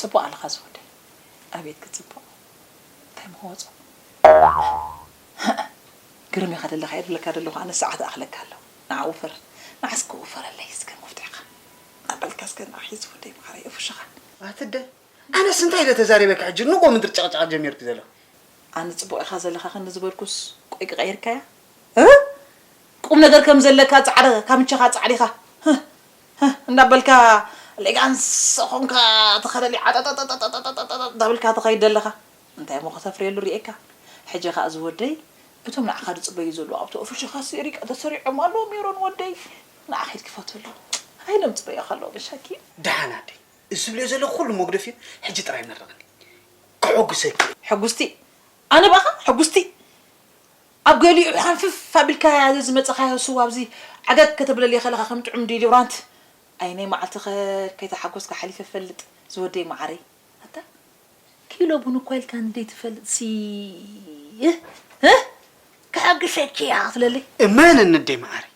ጽቡቕ ኣለኻ ዝወደይ። ኣቤት ክጽቡቕ። እንታይ ምኸወጾ? ግርም ኢኻ ዘለኻ እየ ዝብለካ ዘለኹ፣ ኣነ ሰዓት እኣኽለካ ኣለኹ። ንዓ ውፈር። ንዓስ ክውፈረለይ እስከ መፍትሕኻ። እናበልካ እስከ ንዓ ሒዝ ወደይ መዓረይ እፍሽኻ። ኣትደ፣ ኣነስ እንታይ ኢለ ተዛሪበካ ሕጂ ንጎ ምድሪ ጨቕጨቕ ጀሚርክ ዘለኹ? ኣነ ጽቡቕ ኢኻ ዘለኻ ክንዲ ዝበልኩስ ቆይ ክቐይርካያ? እ? ቁም ነገር ከም ዘለካ ጻዕሪ ካብ ምቸኻ ጻዕሪኻ። ህ፣ ህ፣ እንዳበልካ ኤሌጋንስ ኾንካ ተኸለሊ ዓጠጠጠጠጠጠጠጠ እንዳበልካ ትኸይድ ዘለኻ። እንታይ እሞ ከተፍርየሉ ርኤካ? ሕጂ ኸኣ ዝወደይ እቶም ንዓኻ ዝጽበዩ ዘለዉ ኣብቲ ኦፊስኻ ሲሪቃ ተሰሪዖም ኣለዉ ሜሮን ወደይ። ንዓ ኸይድ ክፈተሎም። ኣይሎም ጽበዮ ከለዉ ብሻኪ። ደሓን ኣደይ፣ እዚ ዝብልዮ ዘለኹ ኩሉ መጉደፍ እዩ። ሕጂ ጥራይ መርቕኒ። ከሐጉሰኪ። ሕጉስቲ? ኣነ ብኣኻ ሕጉስቲ? ኣብ ገሊኡ ሓንፍፍ ኣቢልካያ እዚ ዝመጸኻዮ ስዋ ኣብዚ ዓገግ ከተብለልዮ ከለኻ ከም ጥዑም ዲዮዶራንት። ኣይ ናይ መዓልቲ ኸ ከይተሓጎስካ ሓሊፈ እፈልጥ ዝወደይ መዓረይ። ኣታ ኪሎ ቡን እኳ ኢልካ እንዴ ትፈልጥ ሲ እህ እህ ከሓግሰኪ እያ ክትብለለይ። እመን እንዴ መዓረይ።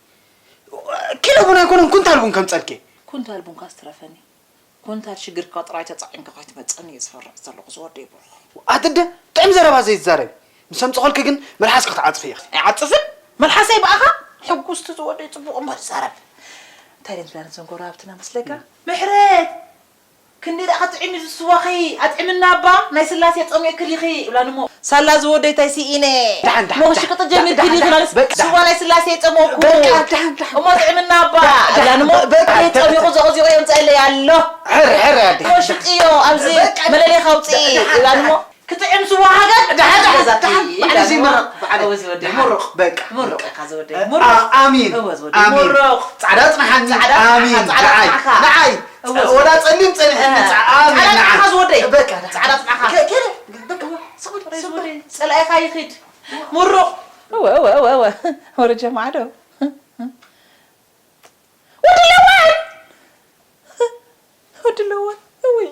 ኪሎ ቡን ኣይኮነን ኩንታል ቡን ከምጸልኪ። ኩንታል ቡንካ ዝተረፈኒ። ኩንታል ሽግርካ ጥራይ ተጻዒንካ ከይትመጸኒ እየ ዝፈርሕ ዘለኹ ዝወደይ ብሩኽ። ኣትደ ጥዕም ዘረባ ዘይትዛረቢ። ምስ ኣምጽኾልኪ ግን መልሓስኪ ክትዓጽፊ ኢኺ። ኣይዓጽፍን። መልሓሰይ ብኣኻ ሕጉስቲ ዝወደይ ጽቡቕ እምበር ዛረብ። እንታይ ደም ዝብላ ነዘን ጎረባብትና መስለካ? ምሕረት! ክንደይ ደኣ ክትጥዕሚ ዝስዋኺ ኣጥዕምና እባ ናይ ስላሴ ጸሚእክሊኺ ይብላን እሞ ሳላ ዝወደይ ታይ ስኢነ ደሓን፣ ደሓን፣ ሞኽሺ ደሓን፣ ቅጥል ጀሚርኪ ደሓን፣ ዲኺ ደሓን፣ ማለት በቃ፣ ስዋ ናይ ስላሴ ጸመኩ በቃ፣ ደሓን፣ ደሓን። እሞ ጥዕምና እባ ደሓን፣ ይብላን እሞ በቃ፣ ኣይ ደሓን። ጸሚቑ ዘቕዚቑ የምጸለይ ኣሎ ሕር፣ ሕር፣ ኣደ። እሞ ሽጥዮ ኣብዚ በቃ፣ መለለይ ካውጽኢ ደሓን፣ ይብላን እሞ ደሓን። ክጥዕም ስዋ ሃገር ደሓን፣ ደሓን፣ ገዛቲ ደሓን። ባዕሉ ይብላን እሞ ዝመረቕ፣ ባዕሉ እወ ዝወደይ ይመረቕ። ሙሩቕ፣ በቃ፣ ሙሩቕ ሙሩቕ። ኢኻ ዝወደይ፣ አ-፣ ሙሩቕ። ኣሚን፣ እወ ዝወደይ፣ ኣሚን። ሙሩቕ። ጻዕዳ ጽንሓኒ፣ ጻዕዳ ኣሚን፣ ጽንሓኻ። ንዓይ። እወ ዝወደይ። ወላ ጸሊም ጸንሐኒ፣ እ፣ ጻ-፣ ኣሚን፣ ጻዕዳ ንዓይ። ጽንሓኻ ዝወደይ። በቃ፣ ጻዕዳ ጽንሓኻ። ከ-፣ ከ-፣ በቃ፣ ስቕ በል፣ እወ ስቕ በል። ዝወደይ፣ ጸላኢኻ ይኺድ። ሙሩቕ። እወ፣ እወ፣ እወ፣ እወ። ወረ ጀማዓ ዶ? ወዲ ለዋን! ወዲ ለዋን! እውይ!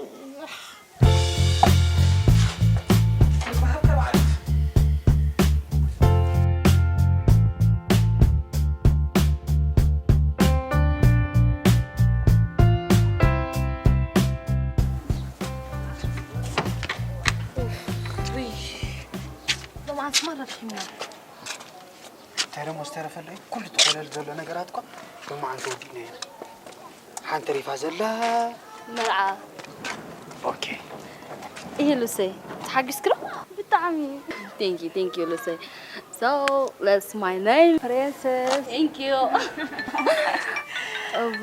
ሎማዓንስ ማራ ደኺምና። እንታይ ደሞ ዝተረፈለይ? ኩሉ ተኾለል ዘሎ ነገራት እኳ ሎማዓንቲ ወዲእናዮ ኢና። ሓንቲ ተሪፋ ዘላ መርዓ። ኦኬ። እሂ ሉሰይ፣ ተሓጊስኪ ዶ? ብጣዕሚ። Thank you, thank you ሉሰይ። So, that's my name. Princess. Thank you. እዊ፣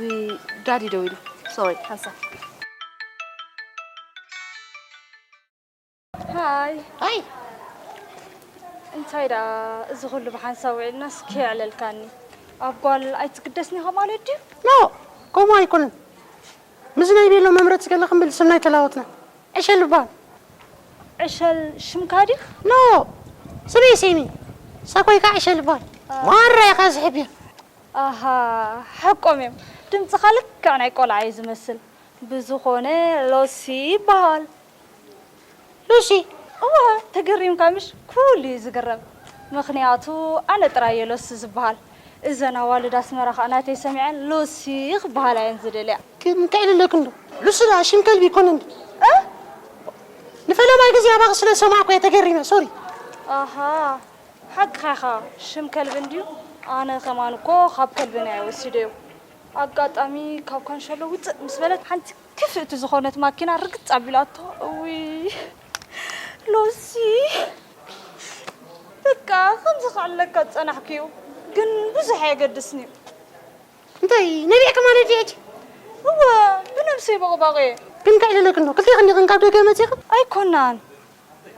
ዳዲ ደዊሉ። ሶሪ፣ ሓንሳብ። ሃይ። ሃይ። እንታይ ደኣ፣ እዚ ኩሉ ብሓንሳብ ውዒልናስ ከየዕለልካኒ? ኣብ ጓል ኣይትግደስን ኢኻ ማለት ድዩ? ኖ፣ ከምኡ ኣይኮነን። ምስ ናይ ቤሎ መምረጺ ገለ ክንብል ስምና ኣይተላወጥና። ዕሸል ይበሃል። ዕሸል ሽምካ ድዩ? ኖ፣ ስመይ ስሚ። ሳኮይ ከኣ ዕሸል ይበሃል። አ። ማራ ኢኻ ዝሕብያ። ኣሃ፣ ሓቆም እዮም። ድምጽኻ ልክዕ ናይ ቆልዓ እዩ ዝመስል። ብዝኾነ ሎሲ ይበሃል። ሉሲ? እወ፣ ተገሪምካ ምሽ? ኩሉ እዩ ዝግረም። ምኽንያቱ ኣነ ጥራይ እየ ሎሲ ዝበሃል። እዘን ኣዋልድ ኣስመራ ኸኣ ናተይ ሰሚዐን ሎሲ ክበሃላ እየን ዝደልያ። ግን እንታይ ኢለክን ዶ? ሉሲ ደኣ ሽም ከልቢ ይኮነን ድዩ? እ? ንፈለማይ ግዜ ኣባኺ ስለ ዝሰማዕኩ እየ ተገሪመ፣ ሶሪ። ኣሃ፣ ሓቅኻ ኢኻ፣ ሽም ከልቢ እንድዩ። ኣነ ከማን እኮ ካብ ከልብና እየ ወሲደዮ። ኣጋጣሚ ካብ ካንሸሎ ውፅእ ምስ በለት ሓንቲ ክፍእቲ ዝኾነት ማኪና ርግጽ ኣቢላቶ። እውይ ሎሲ፣ በቃ ከምዚ ክዕለካ ዝጸናሕክዩ ግን ብዙሕ ኣየገድስን እዩ። እንታይ ነቢዕኪ ማለት ድዩ ሕጂ? እወ ብነብሰይ ቦቕባቕ እየ። ግን እንታይ ኢለክን ዶ ክልቴኽን ዲኽን ካብ ደገ መጺኽን? ኣይኮናን።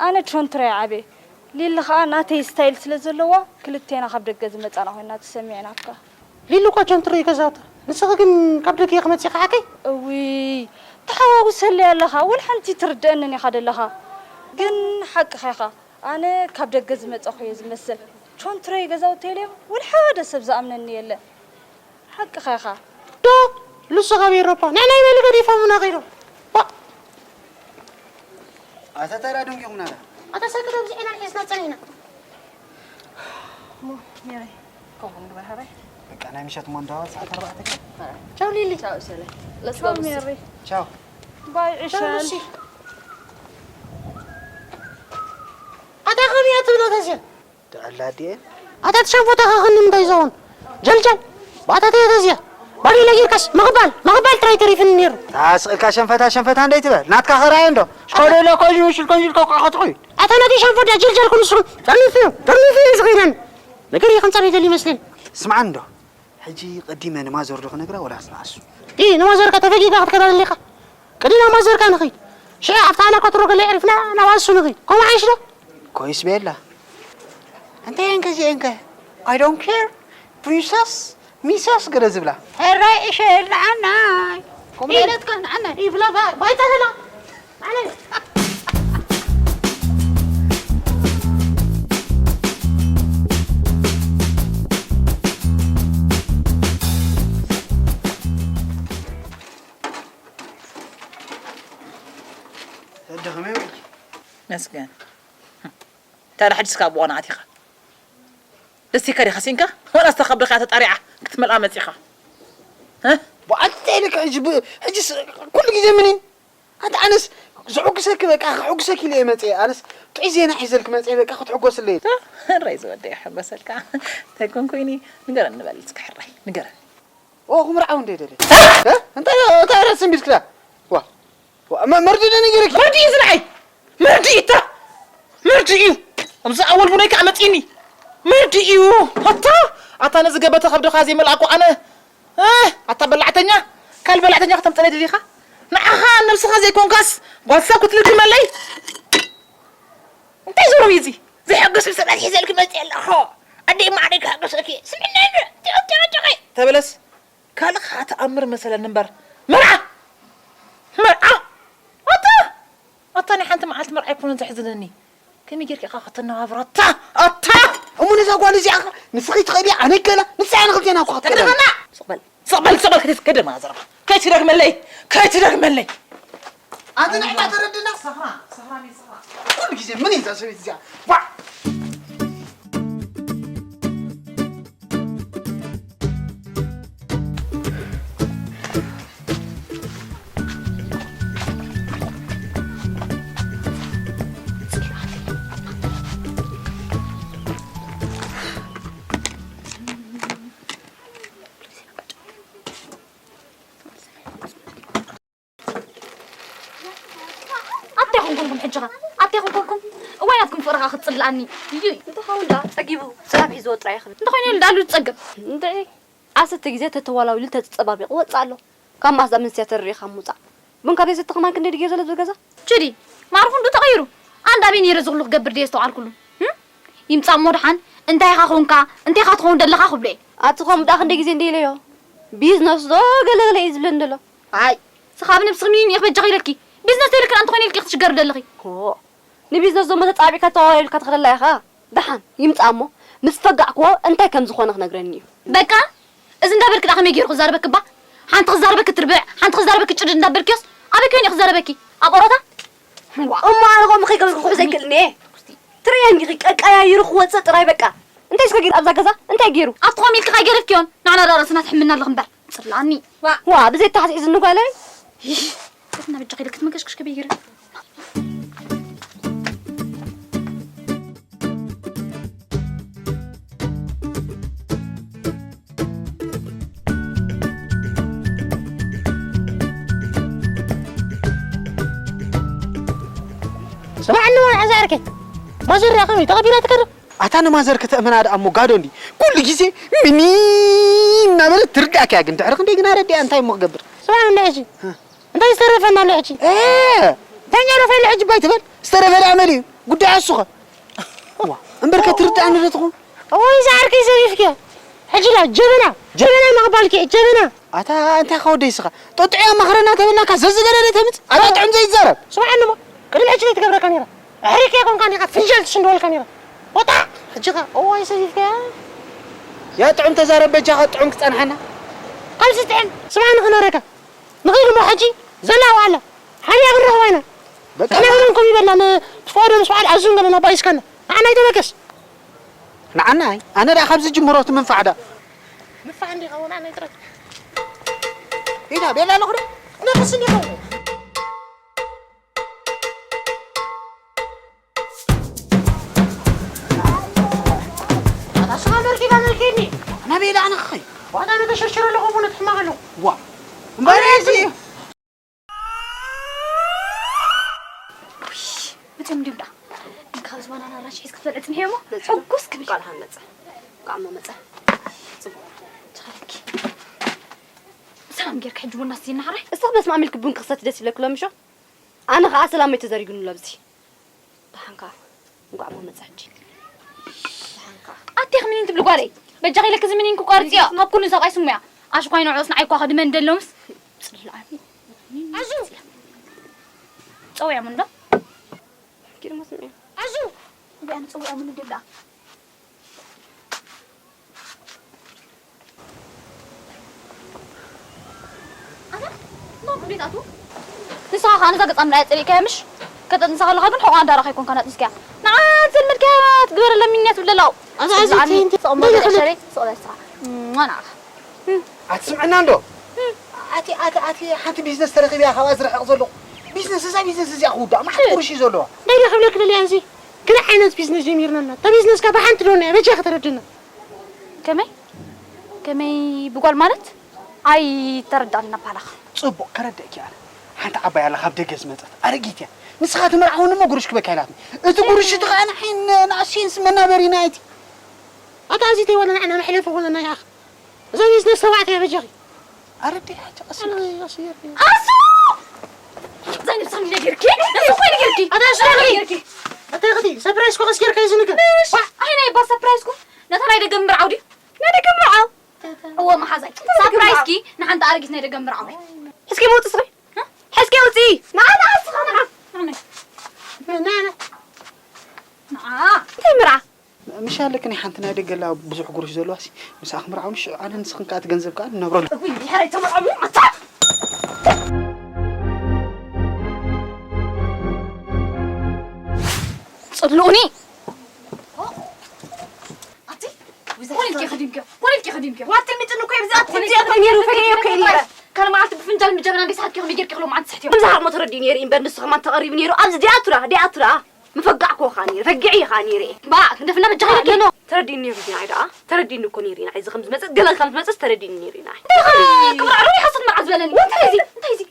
ኣነ ቾንትረ እየ ዓብየ። ሊሊ ኸኣ ናተይ ስታይል ስለ ዘለዋ ክልቴና ካብ ደገ ዝመጻና ኮይና ተሰሚዕናካ። ሊሊ እኳ ቸንትሮ እዩ ገዛውታ። ንስኺ ግን ካብ ደገ ኢኺ መጺኺ ሓቀይ? እውይ፣ ተሓዋውሰለይ ኣለኻ። ወላ ሓንቲ ትርድአንን ኢኻ ደለኻ። ግን ሓቅኻ ኢኻ። ኣነ ካብ ደገ ዝመጸኹ እየ ዝመስል። ቸንትሮ እዩ ገዛውተይ ኢለዮም ወላ ሓደ ሰብ ዝኣምነኒ የለን። ሓቅኻ ኢኻ። ዶ፣ ንሱ ካብ ኤውሮጳ ንሕና ይበሊ ገዲፎምና ከይዶም። ባ- ኣታ ታዲያ ደንጊኹምና ዳ? ኣታ ሰክት ኣብዚሕና ሒዝና ጸኒሕና። እሞ ሜሪ፣ ከምኡ ንግበር ሓራይ። በቃ ናይ ምሸት እሞ እንዳዋ ሰዓት ኣርባዕተ ከ? ቻው ሊሊ። ቻው ሰለ። Let's go ቻው ሉሲ። ሜሪ። ቻው። ባይ ቻው ዕሸል። ሉሲ። ተዝየ። ተዕላ ድየ? ኣታ ትሸንፎታ ኸኽኒ ምንታይ ይኸውን? ጀልጀል። ባታ ተየ ተዝየ። ባዲ ለጊርካስ መቕባል፣ መቕባል ጥራይ ተሪፍኒ ነይሩ። ኣስቕልካ ሸንፈታ፣ ሸንፈታ እንደይ ትበል። ናትካ ኸራየ እንዶ። ሽኮዶ ኢለ ኮንዩ፣ ሽል ኮንዩ፣ ኮ፣ ኮ፣ ኮ፣ ኣታ ናተይ ሸንፎ ድያ ጀልጀል ኩሉ ስኹም። ጠርኒፊ፣ ጠርኒፊ እዩ ዝኽኢለን። ነገር ይኽንጸር ይደል ይመስልን። ስምዓኒ እንዶ። ሕጂ ቀዲመ ንማዘር ዶ ክነግራ ወላስ ንኣሱ? ኢ ንማዘርካ ተፈጊጋ ክትከዳ ደሊኻ? ቅድና ማዘርካ ንኺድ። ሽዑ ኣብታ ኣነ ከትሮ ገለ ዕሪፍና ናብ ኣሱ ንኺድ። ከምኡ ዓይሽ ዶ? ኮይስ ቤላ። እንታይ እንከ እዚኤንከ? I don't care. ፕሪንሰስ፣ ሚሰስ ገለ ዝብላ። ሕራይ እሸል ንዓናይ። ከምኡ ኢለትካ ንዓናይ። ይብላ ባ-፣ ባይታ ዘላ። መስገን። እንታይ ደኣ ሕጅስ ካብ ብኦና ኣቲኻ? ደስ ኢልካ ዲኻ ሲንካ? ዋላ ዝተኸብርካ ተጣሪዓ ክትመልኣ መጺኻ? እ? ብዓል እንታይ ኢልካ ሕጂ ብ-፣ ሕጂስ ኩሉ ግዜ ምን እዩ? ኣንተ ኣነስ ዘሐጉሰኪ በቃ፣ ከሐጉሰኪ ኢለ እየ መጽየ። ኣነስ ጥዑይ ዜና ሒዘልኪ መጽየ በቃ፣ ክትሕጎስለይ። እ? ሕራይ ዝወደይ ይሕጎሰልካ። እንታይ ኮን ኮይኒ? ንገረኒ በል እስከ ሕራይ፣ ንገረኒ። ኦ፣ ክምርዓው እንደ ደለ። እ? እንታይ፣ እንታይ ራስ ስምቢት ክዳ? ዋ። ዋ፣ መ-፣ መርዲ ዶ ነጊረኪ? መርዲ እዩ ዝንዓይ። መርዲ እዩ እታ። መርዲ እዩ። ኣብዚ ኣወል ቡነይ ከዓ መፂኒ። መርዲ እዩ። ኣታ፣ ኣታ ነዚ ገበተ ከብድኻ ዘይመልኣኩ ኣነ። እ፣ ኣታ በላዕተኛ። ካል በላዕተኛ ከተምፀለይ ደሊኻ? ንዓኻ ነብስኻ ዘይኮንካስ ጓልሳ ክትልክመለይ? እንታይ ዞረው እዩ እዚ? ዘሐጉስ ሰባት ሒዘልኪ መፅየ ኣለኹ። ኣደይ ማዕረይ ክሕጉሰኪ። ስምዕና እንዶ፣ ጭቕጭቕ ጭቒ። ተበለስ። ካልእ ከዓ ተኣምር መሰለኒ እምበር። መርዓ! መርዓ! ኣታ! ኣታ ናይ ሓንቲ መዓልቲ መርዓ ኣይኮነን ዘሕዝነኒ። ከመይ ጌርኪ ኢኻ ከተነባብሮ? ኣታ! ኣታ! እሞ ነዛ ጓል እዚኣ ኸ ንስኺ ትኽእሊ፣ ኣነ ይክእላ፣ ንሳ እያ ንኽልቴና እኮ ክትክእለና። ተደመና! ስቕ በል፣ ስቕ በል፣ ስቕ በል፣ ከይትደግማ ዘረባ። ከይትደግመለይ! ከይትደግመለይ! ኣንተ ንሕና ተረድና። ሰኽራ፣ ሰኽራ፣ ሰኽራ። ኩሉ ግዜ ምን እዛ ሰበይቲ እዚኣ? ዋ! ኣታ ይኹን ኮንኩም ሕጂ ኸ? ኣታ ይኹን ኮንኩም? እዋይ ናትኩም ፍቕሪ ኸኣ ክትጽልኣኒ። እዩይ። እንተኸውን ደኣ ጸጊቡ ጽላም ሒዝዎ ጥራይ ይኽእል። እንተኾይኑ ኢሉ ደኣ ኣሉ ዝጸግም። እንድዒ፣ ዓሰርተ ግዜ ተተዋላዊሉ ተጸባቢቑ ወጽእ ኣሎ። ካብ መኣስ ደኣ መንስያ ተረዲእኻ ምውጻእ? ቡን ካብ ዘይሰተ ከማን ክንደይ ድዩ ዘሎ ዝብል ገዛ? ችዲ፣ ማዕርፉ እንዱ ተቐይሩ። ኣንዳ ኣበይ ነይረ እዚ ኩሉ ክገብር ድየ ዝተውዓልኩሉ? ህም? ይምጻእ እሞ ደሓን፣ እንታይ ኢኻ ኾንካ? እንታይ ኢኻ ትኸውን ደለኻ ክብሎ እየ። ኣቲ ከምኡ ደኣ ክንደይ ግዜ እንደ ኢለዮ? ቢዝነስ ዶ ገለገለ እዩ ዝብለኒ ዘሎ። ኣይ፣ ስኻ ብነብስኺ ሚኒን ኢኺ በጃኺ ኢለኪ። ቢዝነስ ተይልክን ኣንተ ኮይነ ኢልኪ ክትሽገሪ ደለኺ። ሆ፣ ንቢዝነስ ዶ መተጻቢዕካ ተዋዋይልካ ትኸደላ ኢኻ? ደሓን ይምጻእ እሞ ምስ ፈጋዕክዎ እንታይ ከም ዝኾነ ክነግረኒ እዩ። በቃ፣ እዚ እንዳበልኪ ደኣ ከመይ ገይሩ ክዛረበኪ እባ? ሓንቲ ክዛረበኪ ትርብዕ፣ ሓንቲ ክዛረበኪ ጭድድ እንዳበልክዮስ ኣበይ ኮይኑ እዩ ክዛረበኪ? ኣብ ኦሮታ? እሞ ኣነ ከምኡ ከይገበርኩ ክሕዞ ኣይክእልን እየ። ትርእየኒ ኢኺ ቀቀያይሩ ክወጽእ ጥራይ በቃ። እንታይ እስከ ገይሩ ኣብዛ ገዛ? እንታይ ገይሩ? ኣብቲ ከምኡ ኢልኪ ከይገደፍክዮን ንዓና ደኣ ርእስና ትሕምና ኣለኺ እምበር። ጽላኒ። ዋ። ዋ፣ ብዘይ ተሓትሒዝኒ ጓለይ። ይሽ፣ እስና በጃኺ ኢለ ክትመንከሽክሽ ከመይ ገይረ? ስማዕኒ፣ ሕዚ ዓርከይ፣ ማዘር ከመይ ተቐቢላትካ ዶ? ኣታ ንማዘር ከተእምና ደኣ እሞ ጋዶ እንዲ ኩሉ ግዜ ምኒ እናበለት ትርዳእካ እያ። ግን ድሕሪ ክንደይ ግን ኣረዲኣ እንታይ እሞ ክገብር? ስማዕኒ፣ ሕጂ እ። እንታይ ዝተረፈና ኣሎ ሕጂ? እ። እንታይ ዝተረፈ ኣሎ ሕጂ ባይ ትበል? ዝተረፈ ደኣ መን እዩ? ጉዳይ ኣሱኸ? ዋ፣ እምበር ከትርዳእኒ ዶ ትኾን? እዋይ፣ እዛ ዓርከይ ዘሪፍክያ። ሕጂ ዳ ጀበና፣ ጀበና ምቕባልኪ፣ ጀበና። ኣታ እንታይ ከወደይ ስኻ? ጦጥዕያ መኽረና ተበልናካ ዘዝገደደ ተምጽ? ኣታ ጥዑም ዘይትዛረብ። ስምዓኒ እሞ፣ ቅድሚ ሕጂ ዘይትገብረካ ነይራ። ኣሕሪቅያ ኮንካ ዲኻ ፍንጃል ትሽንድወልካ ነይራ። ወጣ! ሕጂ ኸ፣ እዋይ ሰይፍካ። ያ ጥዑም ተዛረብ በጃኻ ጥዑም ክጸንሓና። ካብ ዝጥዕም፣ ስምዓኒ ክነረካ። ንኺድ እሞ ሕጂ ዘላ ዋላ። ሓቢኣ ክንረኽባ ኢና። በቃ። ንሕና ከማን ከምኡ ይበልና፣ ንትፋዶ ምስ በዓል ኣዙን ገለና ባይስካና። ንዓና ኣይተበገስ። ንዓና ኣይ፣ ኣነ ደኣ ካብዚ ጅምሮ እቲ ምንፋዕ ደኣ። ምንፋዕ እንዲኻ ወላ ናይ ጥረት። ኢዳ ቤላ ኣለኹ ዶ? ነፍስ እንዲኻ። ኪኒ ናበይ ኢለ ኣነ ክኸይ? ዋላ ኣነ ተሸርሽረ ኣለኹ፣ ብእውነት ሕማቕ ኣለኹ። ዋ፣ እምበር ኣነ እዚ መጺኦም ድዮም ደኣ? ካብ ዝባናና ኣራንሺ ሒዝኪ ክትበልዒ ጽንሒ እሞ ሕጉስ ክብል። ቃልሃ መጸ። ቃሞ መጸ። ጽቡቕ። ቻለኪ። ሰላም ጌርካ ሕጂ ቡና ስቲና ሕራይ? እስኺ በስመ ኣብ ኢልኪ ቡን ክኽሰቲ ደስ ይብለኪ ሎሚ ምሾ? ኣነ ኸኣ ሰላመይ ተዘሪጉኒ ኣሎ ኣብዚ። ደሓንካ። እንቋዕ እሞ መጻ ሕጂ። ደሓንካ። ኣቴ ክምኒን ትብሊ ጓለይ? በጃኺ ኢለኪ እዚ ምኒን ክቋርጽዮ። ካብ ኩሉ ሰብኣይ ስሙያ። ኣሽኳይ ንዕኡስ ንዓይ እኳ ከድመን ደሎምስ። ጽላል። ኣዙ። ጸውያሙን ዶ? ኪድ መስሚዕ። ኣዙ። ቢኣን ጸውያሙን ደላ። ኣታ፣ ኖ፣ እንዴት ኣቱ? ንስኻ ኸኣ ነዛ ገጻ ምርኣይ ጸሊእካያ ምሽ? ከተጥንሳ ከለኻ ግን ሕቖኣ ዳራ ከይኮንካ ነጥንስካያ። ንዓ ዘልመድካያ ትግበረላ ሚንያ ትብለላ። ኣዛ፣ ኣዚ፣ ጽላል፣ ተይ፣ እንተ-፣ ጽቕሞ እንታይ ደቂ ይኽእል? ሸረይ፣ ጽቕበል ስራሕ። እም፣ ንዓኻ። ኣትስምዕና እንዶ? ኣቲ፣ ኣቲ፣ ኣቲ፣ ሓንቲ ቢዝነስ ተረኺበያ ካብኣ ዝርሕቕ ዘለኹ። ቢዝነስ፣ እዛ ቢዝነስ እዚኣ ክውዳእ፣ መዓት እ። ቁርሺ እዩ ዘለዋ። እንታይ ዶ ክብለኪ ደልየ ኣዚ? ክልተ ዓይነት ቢዝነስ ጀሚርና እና። እታ ቢዝነስ ከ ብሓንቲ ዶ እኒኣ? በጃ ከተረድና። ከመይ? ከመይ ብጓል ማለት? ኣይተረዳእና ባላኻ። ጽቡቕ ከረድእኪ ኣነ። ሓንቲ ዓባይ ኣላ ካብ ደገ ዝመጸት ኣረጊት እያ። ንስኻ ትምርዓወኒ እሞ ጉርሽ ክበካ ኢላትኒ። እቲ ጉርሽ እቲ ኸኣ ንዓይ ን-፣ ንኣሽየንስ መናበሪና እቲ። ኣታ ኣዚተይ ዋላ ንዓና መሕለፊ ኾነና ይኣኽ። እዛ ቢዝነስ ተባዕትያ በጃኺ። ኣረዲ ሓጂ ቀስ ኢልኪ። ኣነ ቀስ ኢልኪ። ኣሱ! እዛ ነብስኻ እንዲና ጌርኪ? ነብስኻ ኮይነ ጌርኪ? ኣታ ኣሱ ደቂ! ጌርኪ? ኣታ ይኽቲ፣ ሰርፕራይዝ ኮ ቀስ ጌርካ እዩ ዝንገር። ምሽ! ዋ! ኣይ ናይ ባ ሰርፕራይዝኩ? ነታ ናይ ደገ ምርዓው ድዩ? ናይ ደገ ምርዓው? እወ መሓዛይ። እንታይ ሰርፕራይዝኪ ደገ ምርዓው? ንሓንቲ ኣረጊት ናይ ደገ ምርዓው። እስኪ ምውጽ እስኺ። እ? ሕዝኪ ውጺ። ንዓ፣ ንዓ፣ እስኻ ንዓ። ንዓ፣ ንዓ። ንዓ። እንታይ ምርዓ? ምሽ ኣለክኒ ሓንቲ ናይ ደገ ኣላ ብዙሕ ጉርሽ ዘለዋ ሲ። ምስኣ ክምርዓው ምሽ ኣነ ንስኽን ከኣ እቲ ገንዘብ ከኣ ንነብረሉ። እውይ፣ ድሕረይ ተመርዓው ኣታ። ጽልኡኒ። ኣቲ፣ ኮን ኢልኪ ከዲምኪ፣ ኮን ኢልኪ ከዲምኪ። ዋትል ሚጥን እኮ ብዛት ኮን ኢልኪ ትምዚኣ እኮ ነይሩ፣ ፈለየ እኮ ነይረ። ካልእ መዓልቲ ብፍንጃል ብጀበና እንዴ ሰሓትኪ ከመይ ጌርኪ ክሎም ዓንዲ ስሕትዮ? ከምዚ ሃቕሞ ተረዲኡ ነይሩ እምበር ንሱ ከማን ተቐሪቡ ነይሩ። ኣብዚ ዲኣ ትራ፣ ዲኣ ትራ። ምፈጋዕኩ ኸኣ ነይረ፣ ፈጊዐ ኸኣ ነይረ። ባ፣ ክንደፍና በጃኻ ኣለኖ። ተረዲኒ ነይሩ ዲና ኣይደኣ? ተረዲኒ እኮ ነይሩ ኢና። እዚ ከም ዝመጽእ፣ ገለ ከም ዝመጽእ ተረዲኒ ነይሩ ኢና። እንታይ ኸ ክምርዓው ይሓስብ መርዓ ዝበለኒ? እንታይ እዚ? እንታይ እዚ?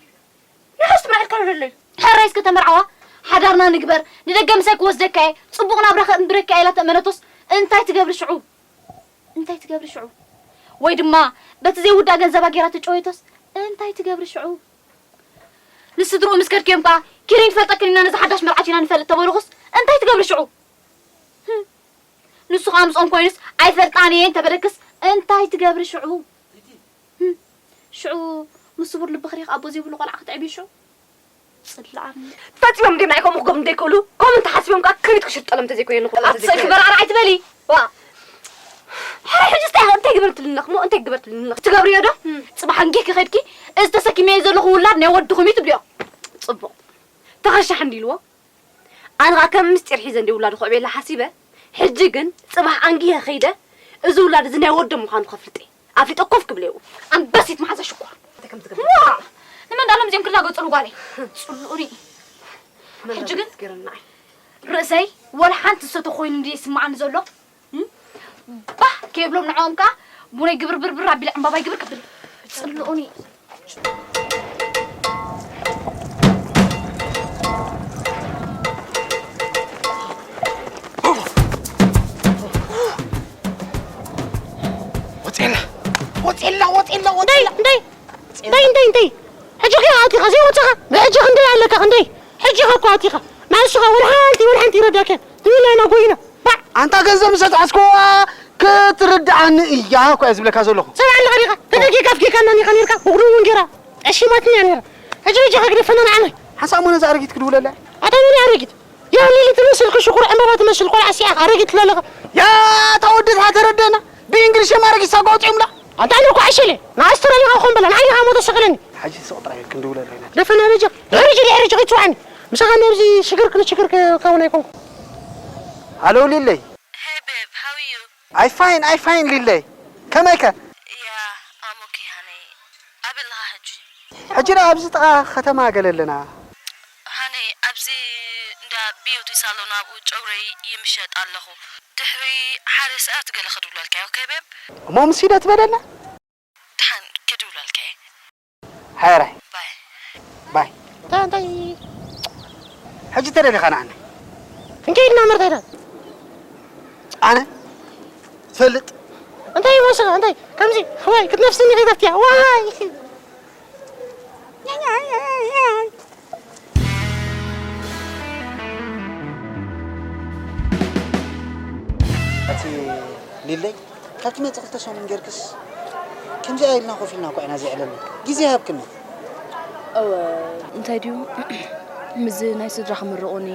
ንሓስብ መርዓ ኢልካ ዘለይ? ሕራይ እስከ ተመርዓዋ፣ ሓዳርና ንግበር፣ ንደገ ምሳይ ክወስደካ እየ፣ ጽቡቕ ናብራ ከእንብረካ እየ ኢላ ተእመነቶስ፣ እንታይ ትገብሪ ሽዑ? እንታይ ትገብሪ ሽዑ? ወይ ድማ በቲ ዘይውዳእ ገንዘባ ጌራ ትጨወይቶስ፣ እንታይ ትገብሪ ሽዑ? ንስድርኡ ምስ ከድክዮም ከኣ፣ ኪሪን ትፈልጠክን ኢና፣ ነዛ ሓዳሽ መርዓት ኢና ንፈልጥ ተበልኹስ፣ እንታይ ትገብሪ ሽዑ? ህም። ንሱ ከኣ ምስኦም ኮይኑስ፣ ኣይፈልጣን እየ እንተበለክስ፣ እንታይ ትገብሪ ሽዑ? ህም። ሽዑ፣ ምስ ስቡር ልቢ ክሪኽ ኣቦ ዘይብሉ ቆልዓ ክትዕብዩ ሽዑ? ጽላም። ፈጺሞም ድዮም ናይ ከምኡ ክገብሩ እንደይክእሉ? ከምኡ እንተሓሲቦም ከኣ ክብሪት ክሽርጠሎም እንተዘይኮይኑ፣ ንኹሉ ኣብ እንተዘይኮይኑ። ስእልኪ በራር ኣይትበሊ። ዋ። ሕራይ ሕጂ እንታይ፣ እንታይ ግበርትልኒ ኣለኺ? እሞ እንታይ ግበርትልኒ ኣለኺ? ትገብርዮ ዶ? እም። ጽባሕ እንጌ ክኸድኪ፣ እዚ ተሰኪመዮ ዘለኹ ውላድ ናይ ወድኹም እዩ ትብልዮ። ጽቡቕ። ተኸሻሕ እንዲልዎ። ኣነ ኸኣ ከም ምስጢር ሒዘ እንዲ ውላዱ ክዕብየላ ሓሲበ። ሕጂ ግን ጽባሕ ኣንጊሀ ከይደ፣ እዚ ውላድ እዚ ናይ ወዶም ምዃኑ ከፍልጥ እየ። ኣፍሊጠ ኮፍ ክብል እየ። ኣንበሲት መሓዛ ሽኮር። እንታይ ከም ትገብር? ዋ! ንመን ዳሎም እዚኦም ክላገጹሉ ጓለይ? ጽልኡኒ። ሕጂ ግን ትገርምና። ርእሰይ ወላ ሓንቲ ዝሰተ ኮይኑ እንድየ ይስምዓኒ ዘሎ። እም? ባህ ከይብሎም ንዕኦም ከኣ ቡነይ ግብር ብርብር ኣቢለ ዕምባባይ ግብር ከብል። ጽልኡኒ። ወጽኤላ፣ ወጽኤላ፣ ወጽኤላ፣ እንታይ፣ ወጽኤላ። እንታይ? እንታይ፣ እንታይ፣ እንታይ? ሕጂ ከ ኣቲኻ ዘይወጽኻ? ብሕጂ ክንደይ ኣለካ፣ ክንደይ? ሕጂ ከ እኮ ኣቲኻ። ማእሱኻ ወላ ሓንቲ፣ ወላ ሓንቲ ይረዳከ። ትብለና ጎይና። ባዕ! ኣንታ ገንዘብ ምስ ኣትሓዝክዋ ክትርድኣኒ እያ እኮ እየ ዝብለካ ዘለኹ። ሰብ ኣለኻ ዲኻ? ተደጊካ ኣፍጊካና ኒኻ ኔርካ፣ ብቑሉ እውን ጌራ። ጠሺማትኒ እያ ኔራ። ሕጂ በጃኻ ግደፈና ንዓና። ሓንሳእ እሞ ነዛ ኣረጊት ክድውለላ። ኣታ መን እያ ኣረጊት? ያ ሊሊ ትመስል፣ ሽኩር ዕምባባ ትመስል ቆልዓ ሲኣ ኣረጊት ትብላለኻ። ያ እታ ወዲ እታ ተረደና። ብእንግሊሽ እዮም ኣረጊት ሳጓ ኣውጺኦምላ። ኣንታ ኣነ እኮ ዓሸለ፣ ንኣስተራሊኻ ኮን በላ፣ ንዓይ ኢኻ ሞቶ ሰቐለኒ። ሕጂ ስቕ ጥራይ ክንድውለላ ኢና። ደፈና በጃ፣ ድሕሪ ሕጂ፣ ድሕሪ ሕጂ ከይትስዋዕኒ። ምሳኻ ነብዚ ሽግር ክንሽግር ከውን ኣይኮንኩ። ኣሎ ሊለይ። Hey babe, how are you? I fine, I fine ሊለይ። ከመይከ? Yeah, I'm okay honey. ኣበይ ኣለኻ ሕጂ? ሕጂ ደኣ ኣብዚ ጥቓ ከተማ ገለ ኣለና። ሃነይ፣ ኣብዚ እንዳ ቢዩቲ ሳሎን ኣብኡ ጨጉረይ ይምሸጥ ኣለኹ። ዶ ድሕሪ ሓደ ሰዓት ገለ ክድውለልካ እየ። ኦኬ ቤብ? እሞ ምስ ሂደት በለና። ድሓን ክድውለልካ እየ። ሓራይ ባይ። ባይ። እንታይ እንታይ ሕጂ ተደሊኻ ንዓና እንከይድና መርዳይና ኣነ ፈልጥ እንታይ ይመስል እንታይ ከምዚ ወይ ክትነፍስኒ ከይተፍትያ ዋይ ኣቲ ሊለይ ካብ ትመጽእ ክልተ ሰሙን ጌርክስ ከምዚኣ ኢልና ኮፍ ኢልና እኳ ኢና ዘዕለልና ግዜ ሃብክና እወ እንታይ ድዩ ምዝ ናይ ስድራ ክምርቑኒ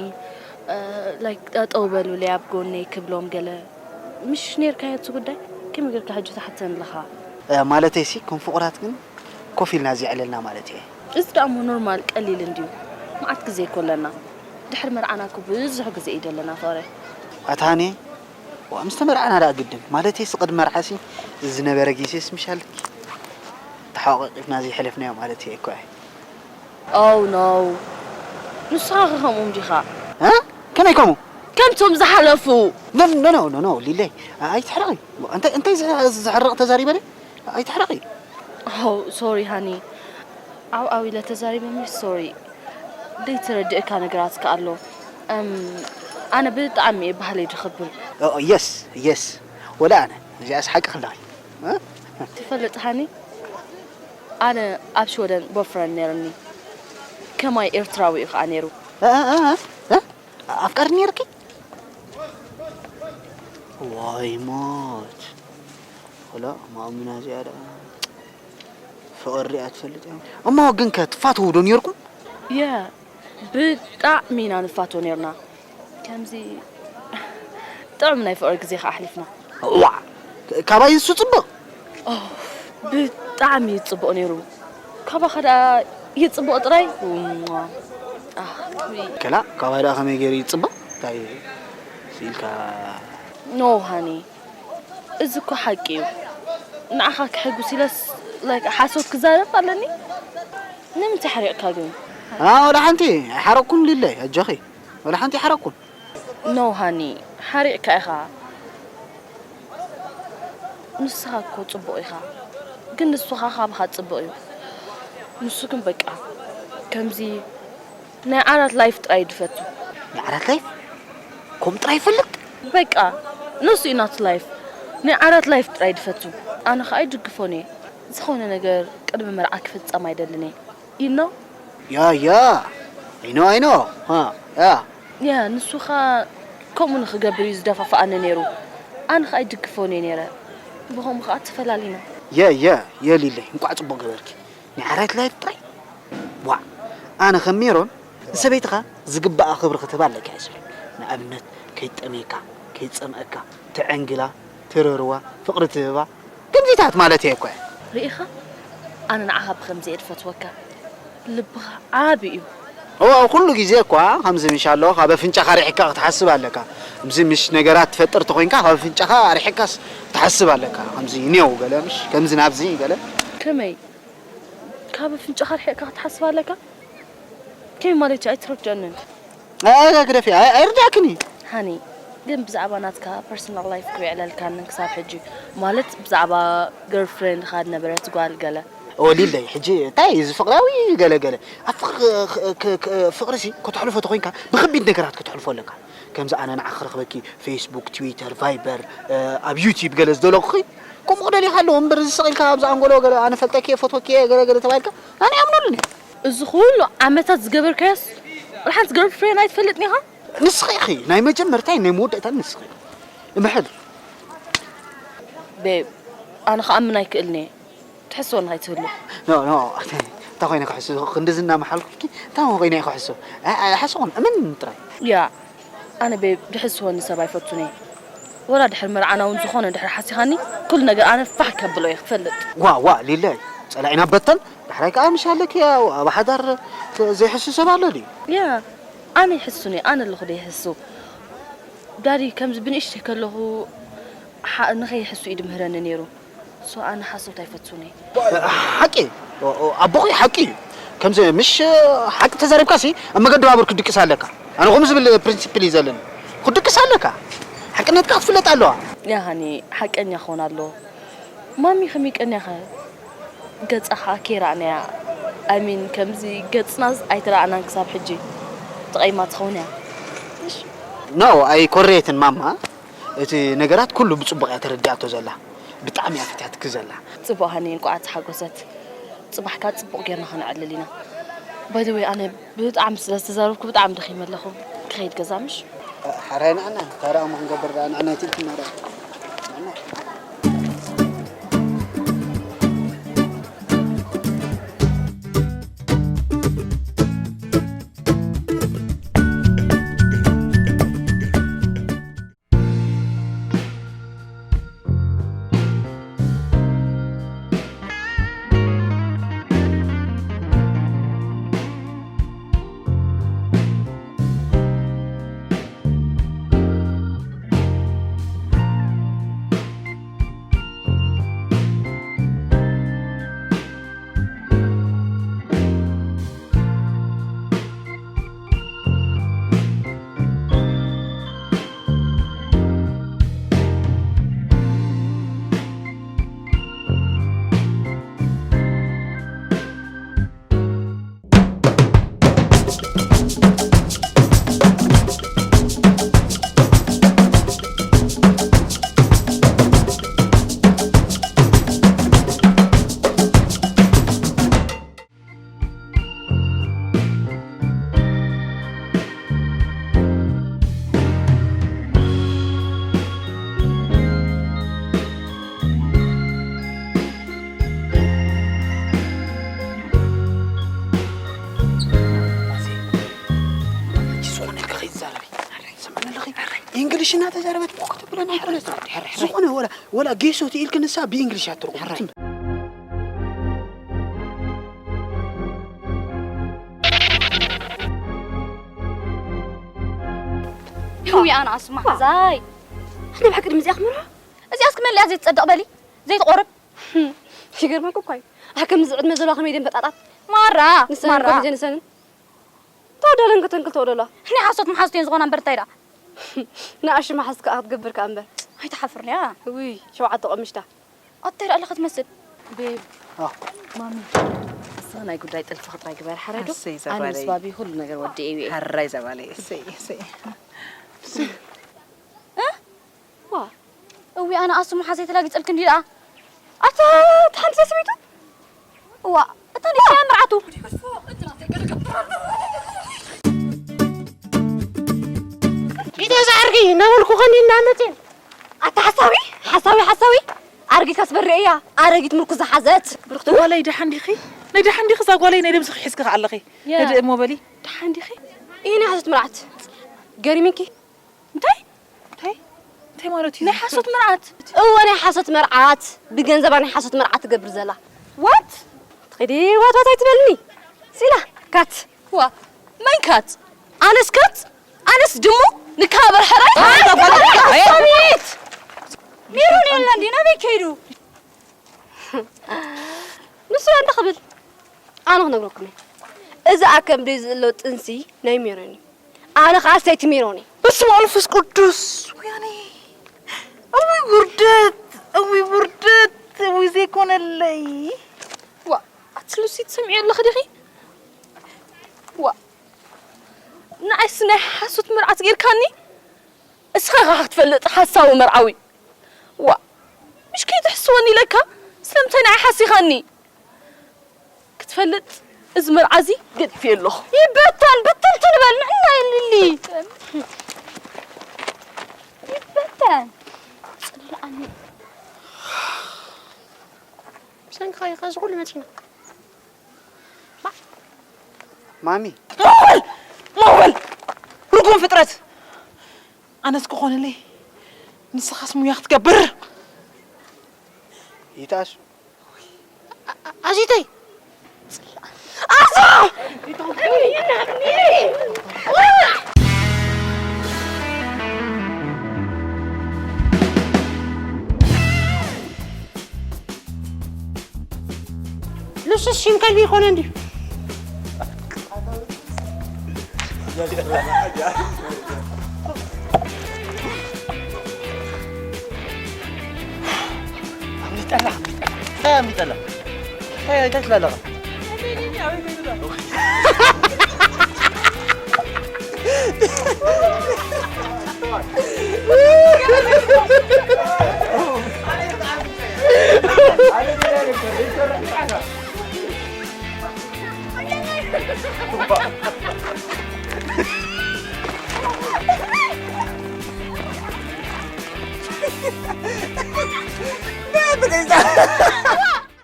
ላይክ ጠጠው በሉለይ ኣብ ጎነይ ክብሎም ገለ ምሽ ነርካ እቲ ጉዳይ ከመይ ጌርካ ሕጂ ትሓተኒ ኣለኻ ማለተይሲ ከም ፍቑራት ግን ኮፍ ኢልና ዘዕለልና ማለት እየ እዚ ደኣ እሞ ኖርማል ቀሊል እንድዩ መዓት ግዜ እኮ ኣለና ድሕሪ መርዓና እኮ ብዙሕ ግዜ እዩ ዘለና ፍቕረ ኣታኒ ዋ ምስ ተመርዓና ደኣ ግድን ማለተይሲ ቅድሚ መርዓሲ ዝነበረ ግዜስ ምሻልኪ ተሓቋቂፍና ዘይሕለፍናዮ ማለት እየ እኮ እየ Oh no ንስኻ ከ ከምኦም ዲኻ እ? ከመይ ከምኡ ከምቶም ዝሓለፉ ኖ ኖ ኖ ኖ ኖ ሊለይ ኣይትሕረቒ እንታይ እንታይ ዘሕርቕ ተዛሪበ ደ ኣይትሕረቒ Oh sorry honey ዓው ዓው ኢለ ተዛሪበ ምሽ sorry ዘይተረድእካ ነገራት ከ ኣሎ እም ኣነ ብጣዕሚ እየ ባህለይ ድኽብር የስ የስ ወላ ኣነ እዚኣስ ሓቂ ክላኺ ትፈልጥ ሃኒ ኣነ ኣብ ሽወደን ቦፍረን ነርኒ ከማይ ኤርትራዊ እዩ ከዓ ነይሩ ኣፍቃሪ ነርኪ ዋይ ሞት ወላ ማሙና እዚኣ ደኣ ፍቕሪ ሪኣ ትፈልጥ እያ እሞ ግን ከ ትፋትዉ ዶ ነርኩም የ ብጣዕሚ ኢና ንፋቶ ነርና ከምዚ ጥዑም ናይ ፍቕሪ ግዜ ከዓ ኣሕሊፍና ዋ ካባይ እሱ ፅቡቕ ብጣዕሚ እዩ ፅቡቕ ነይሩ ካባኻ ደኣ ይፅቡቕ ጥራይ ከላ ካባይ ደኣ ከመይ ገይሩ ይፅቡቕ እንታይ ስኢልካ ኖ ሃኒ እዚ እኮ ሓቂ እዩ ንዓኻ ክሕጉስ ኢለስ like ሓሶት ክዛረብ ኣለኒ ንምንታይ ሓሪቕካ ግን ወላ ሓንቲ ኣይሓረቅኩን ሊለይ ኣጆኺ ወላ ሓንቲ ኣይሓረቅኩን ኖ ሃኒ ሓሪቕካ ኢኻ ንስኻ እኮ ፅቡቕ ኢኻ ግን ንሱ ኸዓ ካባኻ ፅቡቕ እዩ ንሱ ግን በቃ ከምዚ ናይ ዓራት ላይፍ ጥራይ ድፈቱ ናይ ዓራት ላይፍ ከምኡ ጥራይ ይፈልጥ በቃ ንሱ እዩ ናቱ ላይፍ ናይ ዓራት ላይፍ ጥራይ ድፈቱ ኣነ ኸዓ ይድግፎን እየ ዝኾነ ነገር ቅድሚ መርዓ ክፍጸም ኣይደልን እየ you know ያ ያ I know I know ያ ያ ንሱ ኸዓ ከምኡ ንኽገብር እዩ ዝደፋፍኣኒ ነይሩ ኣነ ኸዓ ይድግፎን እየ ነይረ ብኸምኡ ኸዓ ተፈላሊና የ የ የሊለይ እንቋዕ ፅቡቅ ገበርኪ ናይ ዓራት ላይፍ ጥራይ ዋዕ ኣነ ከም ሜሮን ንሰበይትኻ ዝግባኣ ክብሪ ክትህባ ኣለካ እየ ዝብል ንኣብነት ከይጠምየካ ከይፀምአካ ትዕንግላ ትረርዋ ፍቅሪ ትህባ ከምዚታት ማለት እየ እኮ ርኢኻ ኣነ ንዓኻ ብኸምዚ እየ ድፈትወካ ልብኻ ዓቢ እዩ እዋ ኩሉ ግዜ እኳ ከምዚ ምሽ ኣሎ ካብ ኣፍንጫኻ ርሒካ ክትሓስብ ኣለካ ከምዚ ምሽ ነገራት ትፈጥር ተኮይንካ ካብ ኣፍንጫኻ ርሒካስ ክትሓስብ ኣለካ ከምዚ ኔው ገለ ምሽ ከምዚ ናብዚ ገለ ከመይ ካብ ኣፍንጫኻ ርሒቕካ ክትሓስብ ኣለካ ከመይ ማለት እዩ ኣይትረድአንን ግደፊ ኣይርዳእክን እዩ ሃኒ ግን ብዛዕባ ናትካ ፐርሰናል ላይፍ ክሪዕለልካንን ክሳብ ሕጂ ማለት ብዛዕባ ገርልፍሬንድካ ዝነበረት ጓል ገለ ወሊለይ ሕጂ እንታይ እዚ ፍቅራዊ ገለገለ ኣብ ፍቅሪ ሲ ከተሕልፎ ተኮይንካ ብከቢድ ነገራት ከተሕልፎ ኣለካ ከምዚ ኣነ ንዓ ክረክበኪ ፌስቡክ ትዊተር ቫይበር ኣብ ዩቲብ ገለ ዝደለኩኺ ከምኡ ክደልካ ኣለዎ እምበር እዚ ስቕ ኢልካ ኣብዚ ኣንጎሎ ገለ ኣነ ፈልጠኪ እየ ፈትወኪ እየ ገለ ገለ ተባሂልካ ኣነ ይኣምነሉን እየ እዚ ኩሉ ዓመታት ዝገበርካዮስ ሓንቲ ገርልፍሬንድ ኣይትፈልጥን ኢኻ ንስኺ ኢኺ ናይ መጀመርታይ ናይ መወዳእታን ንስኺ ኢኺ እምሕል ቤብ ኣነ ክኣምን ኣይክእልን እየ ትሕስወኒ ከይትህሉ ኖ ኖ እንታይ ኮይነ ክሕሱ ክንዲ ዝና መሓልኩልኪ እንታይ ኮይነ ክሕሱ ሓስኹን እምን ጥራይ ያ ኣነ ቤብ ድሕስወኒ ሰብ ኣይፈቱን እየ ወላ ድሕሪ መርዓና እውን ዝኾነ ድሕሪ ሓሲኻኒ ኩሉ ነገር ኣነ ፋሕ ከብሎ እየ ክፈልጥ ዋ ዋ ሊለይ ጸላኢና በተን ዳሕራይ ከዓ ምሽ ኣለኪ ኣብ ሓዳር ዘይሕሱ ሰብ ኣሎ ድዩ ያ ኣነ ይሕሱን እየ ኣነ ኣለኹ ደይሕሱ ዳዲ ከምዚ ብንእሽተይ ከለኹ ንኸይሕሱ እዩ ድምህረኒ ነይሩ ሶ ኣነ ሓሶት ኣይፈቱን እየ ሓቂ ኣቦኺ ሓቂ እዩ ከምዚ ምሽ ሓቂ ተዛሪብካሲ ኣብ መገዲ ባቡር ክድቅስ ኣለካ ኣነ ከምኡ ዝብል ፕሪንሲፕል እዩ ዘለኒ ክድቅስ ኣለካ ሓቅነትካ ክትፍለጥ ኣለዋ። ያ ሃኒ፣ ሓቀኛ ክኾን ኣለዎ። ማሚ ከመይ ቀንያኸ? ገጻ ኸኣ ከይረኣናያ። ኣይ ሚን፣ ከምዚ ገጽናስ ኣይተረኣኣናን ክሳብ ሕጂ። ተቐይማ ትኸውን እያ። እሺ። ኖ፣ ኣይኮረየትን ማማ። እቲ ነገራት ኩሉ ብጽቡቕ እያ ተረዲኣቶ ዘላ። ብጣዕሚ እያ ፈትያትኪ ዘላ። ጽቡቕ ሃኒ፣ እንቋዕ ተሓጎሰት። ጽባሕ ከኣ ጽቡቕ ጌርና ኸነዕልል ኢና። ባይ ዘ ወይ፣ ኣነ ብጣዕሚ ስለ ዝተዛረብኩ ብጣዕሚ ደኺመ ኣለኹ። ክኸይድ ገዛ ምሽ? ሕራይ ንዓና፣ እንታይ ደኣ እሞ ክንገብር ደኣ፣ ንዓና ኣይትልክና ደኣ። ንዓና። እንግሊሽ እናተዛረበት እኮ ክትብለና ኣይኮነትን። ዝኾነ ወላ ወላ ጌሶ ትኢልክ ንሳ ብእንግሊሽ ኣትርጉም። ሕዊ ኣነ ኣስማ ሓዛይ ኣነ ብሓቂ ድምፂ ኣኽምራ እዚኣስ ክመልያ ዘይትፀድቕ በሊ ዘይትቆርብ ይገርመኩ እኳ እዩ ኣከም ዝዕድመ ዘለዋ ከመይ ደንበጣጣት ማራ ንሰን ማራ ኮ ጀንሰንን ተወደለን ከተንክል ተወደላ ናይ ሓሶት መሓዝት እየን ዝኾና እምበር እንታይ ደኣ ንኣሽ መሓዝ ከዓ ክትገብር ከዓ እምበር ኣይትሓፍርንያ ውይ ሸውዓተ ቆምሽታ ኣታይ ደኣ ኣለኸ ትመስል ቤብ ማሚ እስኻ ናይ ጉዳይ ጥልፍኺ ጥራይ ግበር ሓረዶ ኣሰይ ኣነ ምስ ዘባለይ ባቢ ኩሉ ነገር ወዲኤ እየ ሕራይ ዘባለይ እሰይ እሰይ ዋ እዊ ኣነ ኣሱ መሓዘይ ተላጊፀልክ እንዲ ደኣ ኣታ ተሓንሰ ስሚቱ እዋ እታ ንእሽተያ መርዓቱ ኢደዛ ኣርጊ እናበልኩ ኸኒ እናመፅን ኣታ ሓሳዊ ሓሳዊ ሓሳዊ ኣርጊ ከስበሪ እያ ኣረጊት ምርኩ ዝሓዘት ብርክቲ ጓለይ ደሓን ዲኺ ናይ ደሓን ዲኺ እዛ ጓለይ ናይ ደምስኺ ሒዝኪ ከኣለኺ ህድእ እሞ በሊ ደሓን ዲኺ ይህን ሓዘት መርዓት ገሪምኪ እንታይ እንታይ እንታይ ማለት እዩ ናይ ሓሶት መርዓት እወ ናይ ሓሶት መርዓት ብገንዘባ ናይ ሓሶት መርዓት ትገብር ዘላ what ትኸዲ ዋት ዋት ኣይትበልኒ ሲላ ካት ዋ መን ካት ኣነስ ካት ኣነስ ድሙ ንካበር ሕራይ ሰሚት ሜሮን የለ እንዲ ናበይ ከይዱ ንሱ እንተ ክብል ኣነ ክነግረኩም እየ እዚ ኣከም ደይ ዝእሎ ጥንሲ ናይ ሜሮን እዩ ኣነ ኸዓ ሰይቲ ሜሮን እየ በስመ ኣብ መንፈስ ቅዱስ ወያኔ እውይ ውርደት እውይ ውርደት እውይ ዘይኮነለይ ዋ ኣቲ ሉሲ ትሰምዒ ኣለኺ ዲኺ ዋ ንዓይስ ናይ ሓሶት መርዓት ጌርካኒ እስኻ ኸዓ ክትፈልጥ ሓሳዊ መርዓዊ ዋእ ምሽ ከይትሕስወኒ ኢለካ ስለምንታይ ንዓይ ሓሲኻኒ ክትፈልጥ እዚ መርዓ እዚ ገዲፈዮ ኣለኹ ይበተን ብትንትን በል ንዕና የልሊ ይበተን ፅልኣኒ ብሰንኪ ኸ እዚ ኩሉ መፂና ማሚ ማውበል ማውበል ርጉም ፍጥረት ኣነስ ክኾንለይ ንስኻስ ሙያ ክትገብር ይትኣስ ኣዚተይ ኣዛ ንሱስ ሽም ከልቢ ይኮነ እንድዩ። ጠላ እንታይ ኣምቢጠላ እንታይ ኣይታች ላለኻ